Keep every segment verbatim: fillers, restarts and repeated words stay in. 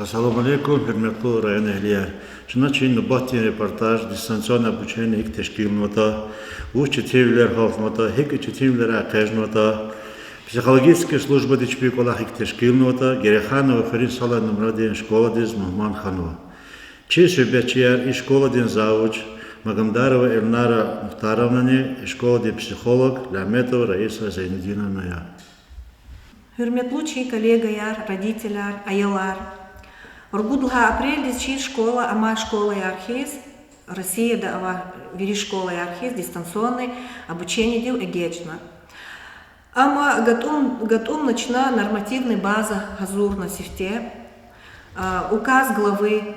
Ассаламу алейкум, гьуьрметлу районэгьлияр! Чна чи нубатдин репортаж дистанционное обучение гьикӀ тешкилнаватӀа, вуч четинвилер гьалтнаватӀа, гьикӀ и четинвилерай экъечӀнаватӀа, психологический службади чпи кӀвалах гьикӀ тешкилнаватӀа, Гереханова хуьруьн салай нумрадин школадиз мугьман хьанва. Чи суьгьбетчияр и школадин завуч Магомдарова Эльнара Мухтаровнани и школадин психолог Ляметова Раиса Зайнудиновна я. Гьуьрметлу чи коллегаяр, родителяр, аялар! Ругуд лагьай апрелдиз чи школа амай школаяр хьиз, Россияда авай вири школаяр хьиз дистанционный обучениедив эгечӀна. Амма гатӀум-, гатӀумна чна нормативный база гьазурна сифте, а, указ главы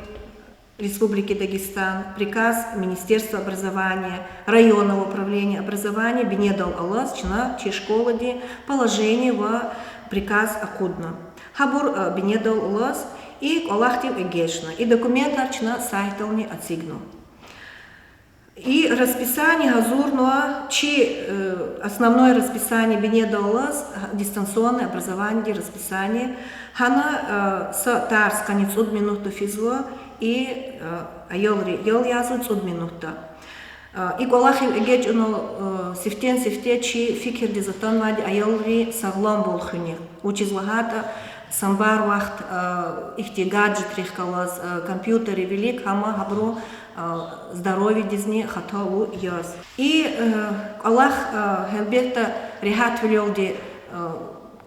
Республики Дагестан, приказ Министерства образования, районного управления образования бинедал алаз чна чи школадин положение ва приказ акъудна. Гьабур, а, бинедал алаз и кӀвалахдив эгечӀна. И документар чна сайтдални эцигна. И расписание гьазурнава чи, э, основное расписание бинедал алаз, дистанционное образованиедин расписание. Гьана, э, са тарс къанни цӀуд минутда физва, и, э, аялри ял язва цӀуд минутда. Э, и кӀвалахив эгечӀунал, э, сифтени-сифте чи фикирдиз атанвайди аялрин сагъламвал хуьнихъ. Вучиз лагьайтӀа самбар вахт, э, ихьтин гаджетрихъ галаз, э, компьютеррихъ вилик, гьама гьабурун, э, здоровьедизни хата авун яз. И, э, кӀвалах, э, гьелбетда, регьятвилелди, э,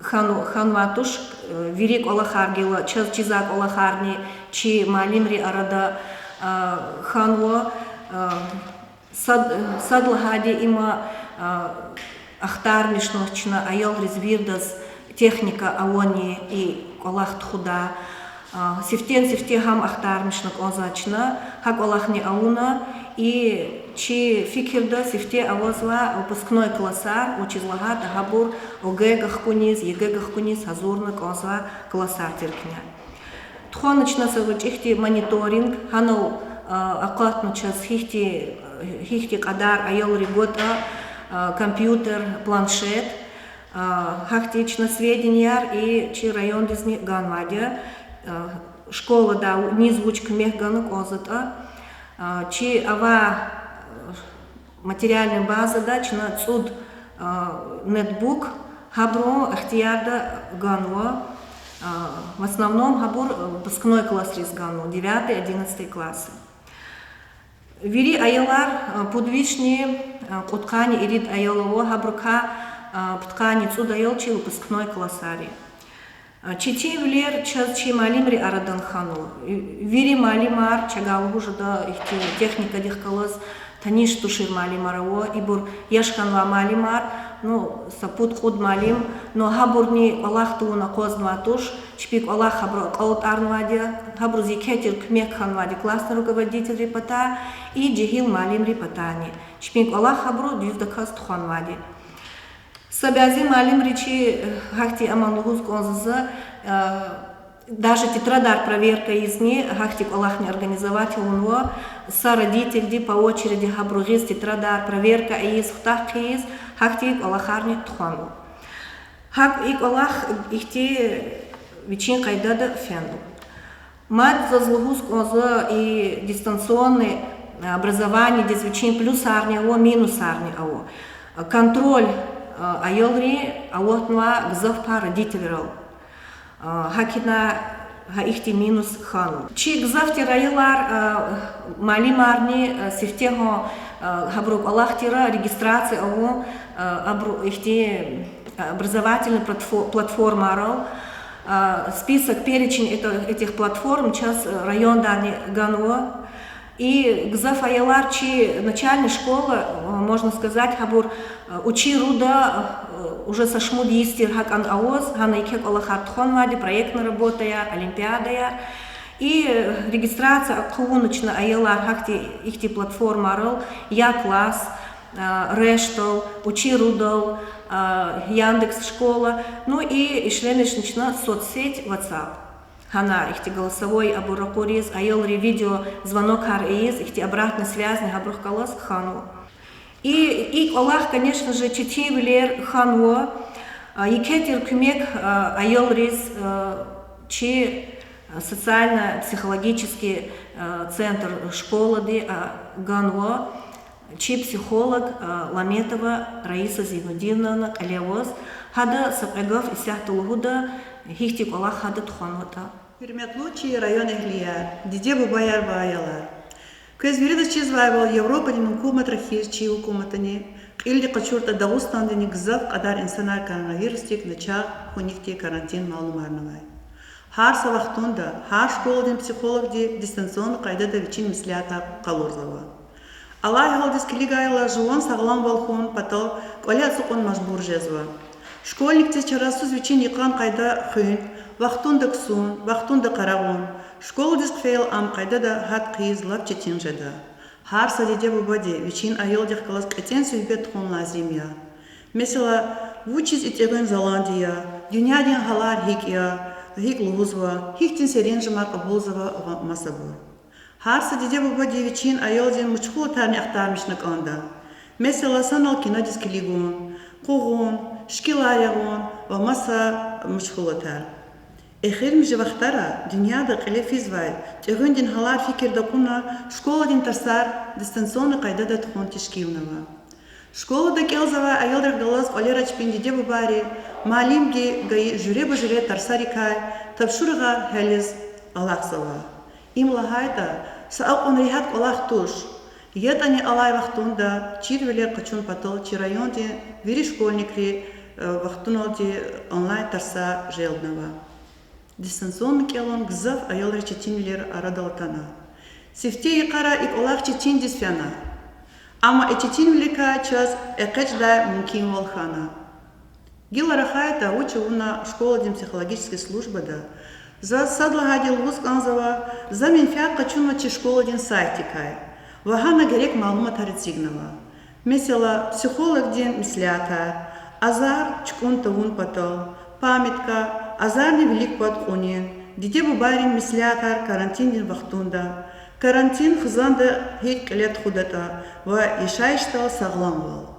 хьан-, хьанвай туш, э, вири кӀвалахар гила, чаз чизвай кӀвалахарни чи муаллимрин арада, э, хьанва, э, сад-, сад лагьайди, има, а, ахтармишнава чна аялриз вирдаз техника авани и кӀвалах тухудай. А, сифтени-сифте гьам ахтармишна кӀанзавач чна, гьа кӀвалахни авуна, и чи фикирда сифте авазвай выпускной классар, вучиз лагьайтӀа гьабур ОГЭ гахкуниз, ЕГЭ гахкуниз гьазурна кӀанзавай классар тир кьван. Тухвана чна са гъвечӀи хьтин мониторинг, гьанал, а, акъатна чаз гьихьтин, гьихьтин кьадар аялри гватӀа, а, компьютер, планшет, а, гьахьтин чна сведенияр и чи райондизни ганвайди я, а, школадай низ вуч куьмек гана кӀанзаватӀа, а, чи авай, а, материальный базада чна цӀуд, а, нетбук гьабурун ихтиярда ганва, а, в основном гьабур, а, выпускной классриз ганва, девятый, одиннадцатый класс. Вири аялар, а, пуд вишни, а, кьудкъанни ирид аял ава, гьабурукай, а, пудкъанни цӀуд аял чи выпускной классар я. А, четинвилер чаз чи муаллимрин арадан хьанва. Вири муаллимар, чавай лугьуз жеда, ихьтин техникадихъ галаз таниш тушир муаллимар ава, ибур яш хьанвай муаллимар, ну, са пуд-кьуд муаллим, ну, гьабурни кӀвалах тавуна акъвазнавай туш, чпин кӀвалах гьабуру акьалтӀарнавайди я, гьабуруз еке тир куьмек хьанвайди классный руководительрин патай и жегьил муаллимрин патайни. Чпин кӀвалах гьабуру дуьздаказ тухванвайди. Са бязи муаллимри чи, э, гьахьтин аман лугьуз кӀанзава заз, э, даже тетрадар проверка ийизни, гьахьтин кӀвалахни организовать авунва, са родительди по очереди гьабуру гъиз тетрадар проверка ийиз, хутах хъийиз, гьахьтин кӀвалахарни тухванва. ГьакӀ и кӀвалах ихьтин вичин къайдада фенва. Мад заз лугьуз кӀанзава и дистанционный образованиедиз вичин плюсарни ава, минусарни ава. Контроль, а, аялрин аватнавай гзаф пай родителрал. А, гьакӀ ина гьа ихьтин минус хьанва. Чи гзаф тир аялар, а, муаллимарни, а, сифтегьан, а, гьабурун кӀвалахдира регистрация авун, а, абуру ихьтин, а, образовательный платфо-, платформайрал, а, список, перечень это-, этих платформ чаз, а, райондани ганва. И гзаф аялар чи начальный школа, а, можно сказать, гьабур, а, учируда, а, уже са шумуд йис тир гьакӀан аваз, гьана еке кӀвалахар тухванвайди, проектный работаяр, олимпиадаяр. И, э, регистрация хъувуна чна аялар гьахьтин ихьтин платформайрал, Я класс, а, Рештал, Учирудал, а, Яндекс Школа, ну и ишлемишна чна соцсеть WhatsApp. Гьана ихьтин голосовой абур ракъуриз, аялри видеозвонокар ийиз, ихьтин обратный связьни гьабурухъ галаз хьанва. И, и кӀвалах, конечно же, четинвилер хьанва, а, еке тир куьмек, а, аялриз, а, чи Социально-психологический центр школади ганва чи психолог Ламетова Раиса Зейнудиновна кьиле аваз. Гьада са кьве гаф исятда лугьуда, гьихьтин кӀвалах гьада тухванватӀа. Гьуьрметлу чи районэгьлияр, диде-бубаяр ва аялар! Квез виридаз чизвайвал, Европадин гьукуматра хьиз чи гьукуматани кьилди къачуртӀа, Дагъустандани гзаф кьадар инсанар коронавирусдик начагъ хьун ихьтин карантин малумарнавай. Гьар са вахтунда гьар школадин психологди дистанционный къайдада вичин меслятар къалурзава. Алай гьалдиз килигайла, жуван сагъламвал хьун патал кӀвале ацукьун мажбур жезва. Школьникдиз чарасуз вичин йикъан къайда хуьн, вахтунда ксун, вахтунда къарагъун, школадиз хъфейла ам къайдада гьат хъийиз лап четин жеда. Гьар са диде-бубади вичин аялдихъ галаз кьетӀен суьгьбет тухун лазим я. Месела, вучиз и тӀегъуьн заланди я, дуьньядин гьалар гьикӀ я, гьикӀ лугьузва, гьихьтин серенжемар кьабулзава ва масабур. Гьар са диде-бубади вичин аялдин мачгъулатарни ахтармишна кӀанда. Месела, санал кинодиз килигун, къугъун, шикилар ягъун ва маса мачгъулатар. Эхиримжи вахтара дуьньяда кьиле физвай тӀегъуьндин гьалар фикирда кьуна, школадин тарсар дистанционный къайдада тухун тешкилнава. Школада кӀелзавай аялрихъ галаз кӀвалера чпин диде-бубайри муаллимди гайи жуьреба-жуьре тарсарикай тапшуругъар гьялиз алахъзава. Им лагьайтӀа, са акьван регьят кӀвалах туш. ЯтӀани алай вахтунда чирвилер къачун патал чи райондин вири школьникри, э, вахтуналди онлайн тарсар желбнава. Дистанционный кӀелун гзаф аялриз четинвилер арадал атана. Сифте йикъара и кӀвалах четиндиз фена. Амма и четинвилерикай чаз экъечӀдай мумкинвал хьана. Гила рахайтӀа, вуч авуна школадин психологический службада, заз сад лагьайди лугьуз кӀанзава, за менфят къачунва чи школадин сайтдикай ва гьана герек малуматар эцигнава. Месела, психологдин меслятар, азар чукӀун тавун патал, памятка, азарни вилик пад кьунин, диде-бубайрин меслятар карантиндин вахтунда, карантин хизанда гьикӀ кьиле тухудатӀа ва яшайишдал сагъламвал.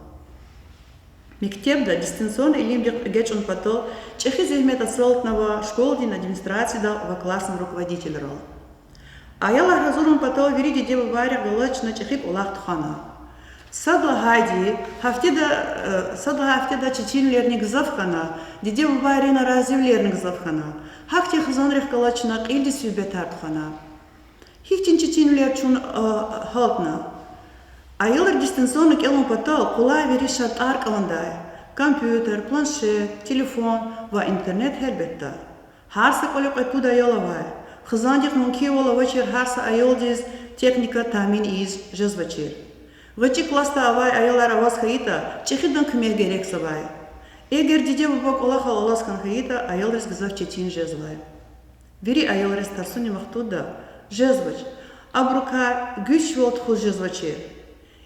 Мектебда дистанционный илимдихъ эгечӀун патал чӀехи зегьмет ацалтнава школадин администрациядал ва классный руководителрал. Аялар гьазурун патал вири диде-бубайрихъ галаз чна чӀехи кӀвалах тухвана. Сад лагьайди, гьафтеда, э, сад лагьай гьафтеда четинвилерни гзаф хьана, диде-бубайрин наразивилерни гзаф хьана. Гьахьтин хизанрихъ галаз чна кьилди суьгьбетар тухвана. Гьихьтин четинвилер чун, э, гьалтна? Аялри дистанционно кӀелун патал къулай вири шартӀар кӀандай: компьютер, планшет, телефон ва интернет, гьелбетда. Гьар са кӀвале кьве-пуд аял авай. Хизандихъ мумкинвал авачир гьар са аялдиз техника таъмин ийиз жезвачир. ГъвечӀи классда авай аялар аваз хьайитӀа, чӀехидан куьмек герекзавай. Эгер диде-буба кӀвалахал алаз хьан хьайитӀа, аялриз гзаф четин жезвай. Вири аялриз тарсунин вахтунда жезвач, абурукай гуьзчивал тухуз жезвачир.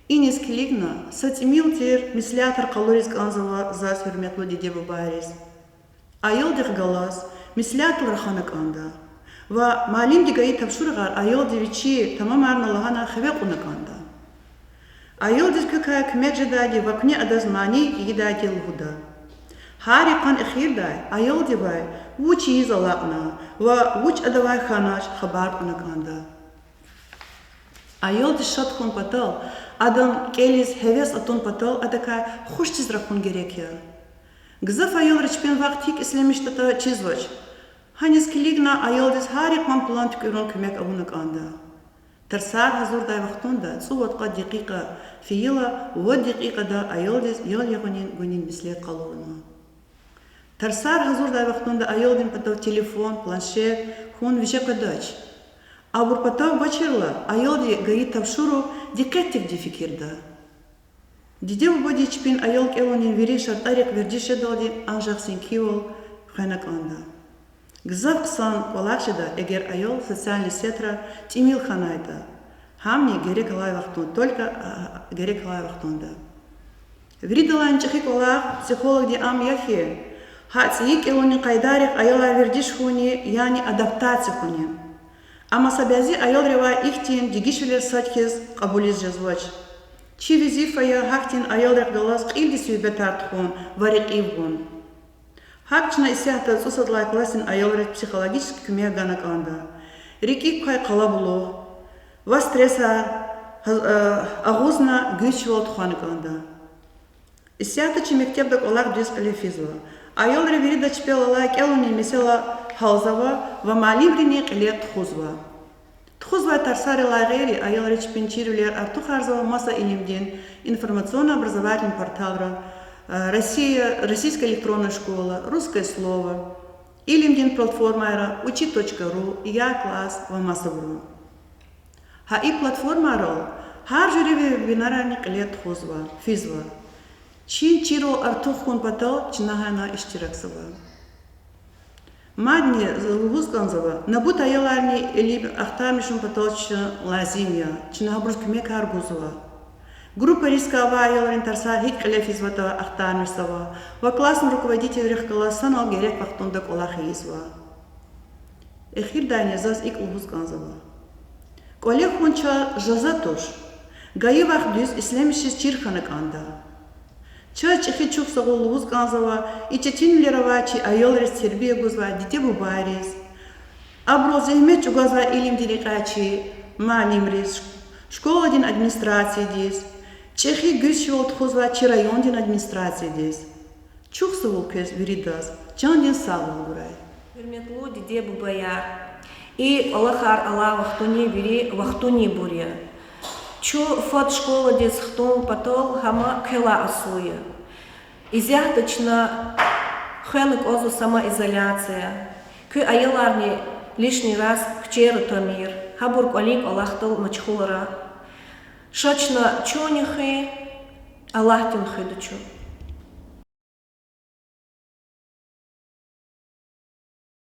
Иниз килигна, са тӀимил тир меслятар къалуриз кӀанзава заз, гьуьрметлу диде-бубайриз. Аялдихъ галаз меслятал рахана кӀанда ва муаллимди гайи тапшуругъар аялди вичи тамамарна лагьана хиве кьуна кӀанда. Аялдиз квекай куьмек жедайди ва куьне адаз мани ийидайди лугьуда. Гьар йикъан эхирдай аялдивай вуч ийиз алакьна ва вуч адавай хьанач хабар кьуна кӀанда. Аялдиз шад хьун патал, адан кӀелиз гьевес атун патал адакай хушдиз рахун герек я. Гзаф аялри чпин вахт гьикӀ ишлемишдатӀа чизвач. Гьаниз килигна, аялдиз гьар йикъан план туькӀуьрун куьмек авуна кӀанда. Тарсар гьазурдай вахтунда цӀувад-кьвад декьикьа фейила, вад декьикьада аялдиз ял ягъунин гунин меслят къалурна. Тарсар гьазурдай вахтунда аялдин патав телефон, планшет хьун виже къведач. Абур патав гвачирла, аялди гайи тапшуругъ дикъетдивди фикирда. Диде-бубади чпин аял кӀелунин вири шартӀарихъ вердиш жедалди анжах синкивал хвена кӀанда. Гзаф хъсан кӀвалах жеда, эгер аял социальный сетра тӀимил хьанайтӀа, гьамни герек алай вахтун-, только, а, герек алай вахтунда. Виридалайни чӀехи кӀвалах психологдин ам я хьи, гьа цӀийи кӀелунин къайдарихъ аялар вердиш хьуни, яни адаптация хьуни. Амма са бязи аялривай ихьтин дегишвилер сад хьиз кьабулиз жезвач. Чи везифа я гьахьтин аялрихъ галаз кьилди суьгьбетар тухун ва рекьив гун. ГьакӀ чна исятда цӀусад лагьай классдин аялриз психологический куьмек гана кӀанда. РикӀик квай къалабулух ва стрессар гьа-, агъузна гуьзчивал тухвана кӀанда. Исятда чи мектебда кӀвалах дуьз кьиле физва. Аялри вирида чпел алай кӀелунин месэла гьалзава ва муаллимрини кьиле тухузва. Тухузвай тарсарилай гъейри, аялри чпин чирвилер артухарзава маса илимдин информационно-образовательный порталра: Россия, Российская электронная школа, Русское слово, илимдин платформайра Учи точка ру, Я класс ва масабуру. Гьа и платформайрал гьар жуьре вебинарарни кьиле тухузва, физва. Чи чирвал артух хьун патал чна гьана иштиракзава. Мадни лугьуз кӀанзава, набут аяларни илим ахтармишун патал чун лазим я, чна гьабуруз куьмекар гузва. Группа риска авай аялрин тарсар гьикӀ кьиле физватӀа ахтармишзава ва классный руководительрихъ галаз санал герек вахтунда кӀвалах ийизва. Эхирдайни заз икӀ лугьуз кӀанзава: кӀвале хьун чаз жаза туш. Гайи вахт дуьз ислемишиз чир хьана кӀанда. Чаз чӀехи чухсагъул лугьуз кӀанзава и четинвилер авай чи аялриз тербия гузвай диде-бубайриз, абурал зегьмет чӀугвазвай илимдин рекьяй чи муаллимриз, школадин администрациядиз, чӀехи гуьзчивал тухузвай чи райондин администрациядиз. Чухсагъул квез виридаз, чандин сагъвал гурай. Гьуьрметлу диде-бубаяр, и кӀвалахар алай вахтунин вири вахтунинбур я. Чун фад школадиз хтун патал гьам квелай асул я. Исятда чна хвена кӀанзава самоизоляция. Куь аяларни лишний раз куьчера тамир, гьабур кӀвалин кӀвалахдал машгъулра. Ша чна чунни хуьн, Аллагьдин хуьда чун.